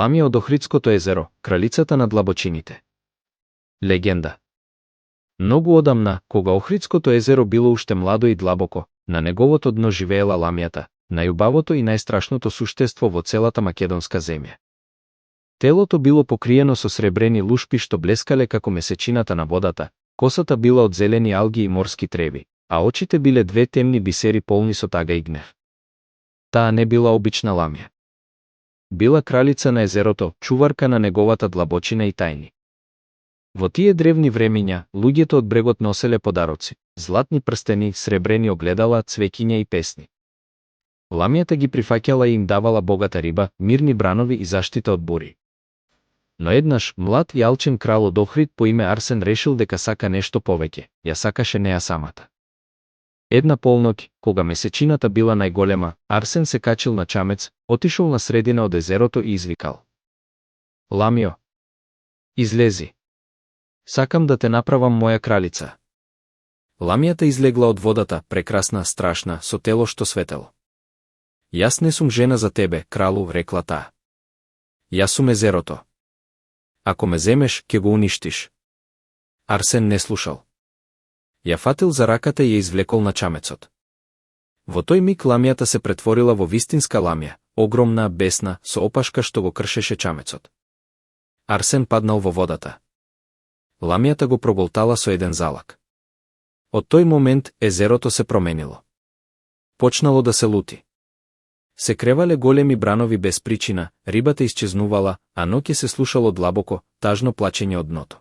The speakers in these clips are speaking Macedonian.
Ламија од Охридското езеро, кралицата на длабочините. Легенда. Многу одамна, кога Охридското езеро било уште младо и длабоко, на неговото дно живеела ламијата, најубавото и најстрашното суштество во целата македонска земја. Телото било покриено со сребрени лушпи што блескале како месечината на водата, косата била од зелени алги и морски треви, а очите биле две темни бисери полни со тага и гнев. Таа не била обична ламија. Била кралица на езерото, чуварка на неговата длабочина и тајни. Во тие древни времиња, луѓето од брегот носеле подароци, златни прстени, сребрени огледала, цвеќиња и песни. Ламијата ги прифаќала и им давала богата риба, мирни бранови и заштита од бури. Но еднаш, млад и алчен крал од Охрид по име Арсен решил дека сака нешто повеќе, ја сакаше неа самата. Една полноќ, кога месечината била најголема, Арсен се качил на чамец, отишол на средина од езерото и извикал: Ламио, излези. Сакам да те направам моја кралица. Ламијата излегла од водата, прекрасна, страшна, со тело што светело. Јас не сум жена за тебе, кралу, рекла таа. Јас сум езерото. Ако ме земеш, ќе го уништиш. Арсен не слушал. Ја фатил за раката и ја извлекол на чамецот. Во тој миг ламијата се претворила во вистинска ламија, огромна, бесна, со опашка што го кршеше чамецот. Арсен паднал во водата. Ламијата го проголтала со еден залак. Од тој момент езерото се променило. Почнало да се лути. Се кревале големи бранови без причина, рибата исчезнувала, а ноќе се слушало длабоко, тажно плачење од дното.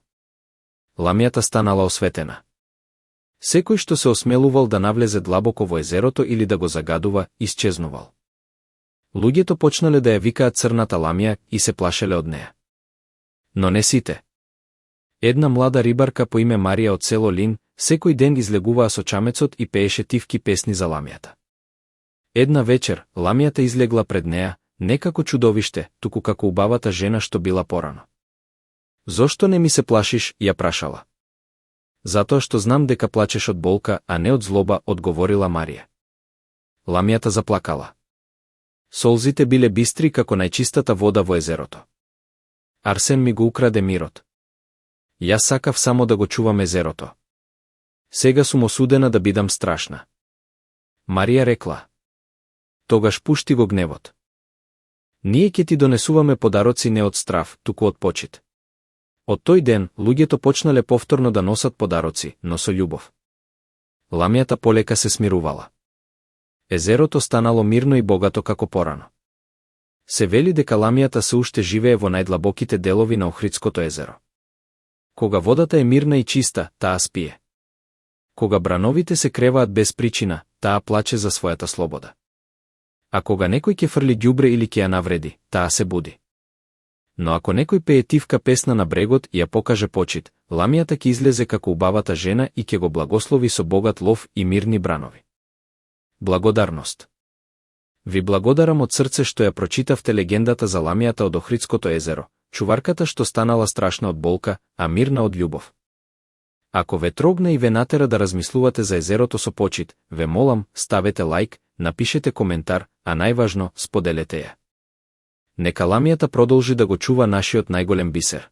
Ламијата станала осветена. Секој што се осмелувал да навлезе длабоко во езерото или да го загадува, исчезнувал. Луѓето почнале да ја викаат црната ламија и се плашеле од неа. Но не сите. Една млада рибарка по име Марија од село Лин, секој ден излегуваа со чамецот и пееше тивки песни за ламијата. Една вечер, ламијата излегла пред неа, не како чудовиште, туку како убавата жена што била порано. Зошто не ми се плашиш, ја прашала. Затоа што знам дека плачеш од болка, а не од злоба, одговорила Марија. Ламијата заплакала. Солзите биле бистри како најчистата вода во езерото. Арсен ми го украде мирот. Јас сакав само да го чувам езерото. Сега сум осудена да бидам страшна. Марија рекла. Тогаш пушти го гневот. Ние ќе ти донесуваме подароци не од страв, туку од почит. Од тој ден, луѓето почнале повторно да носат подароци, но со љубов. Ламијата полека се смирувала. Езерото станало мирно и богато како порано. Се вели дека ламијата се уште живее во најдлабоките делови на Охридското езеро. Кога водата е мирна и чиста, таа спие. Кога брановите се креваат без причина, таа плаче за својата слобода. А кога некој ќе фрли ѓубре или ќе ја навреди, таа се буди. Но ако некој пее тивка песна на брегот и ја покаже почит, ламијата ќе излезе како убавата жена и ќе го благослови со богат лов и мирни бранови. Благодарност. Ви благодарам од срце што ја прочитавте легендата за ламијата од Охридското езеро, чуварката што станала страшна од болка, а мирна од љубов. Ако ве трогна и ве натера да размислувате за езерото со почит, ве молам, ставете лайк, напишете коментар, а најважно, споделете ја. Нека ламијата продолжи да го чува нашиот најголем бисер.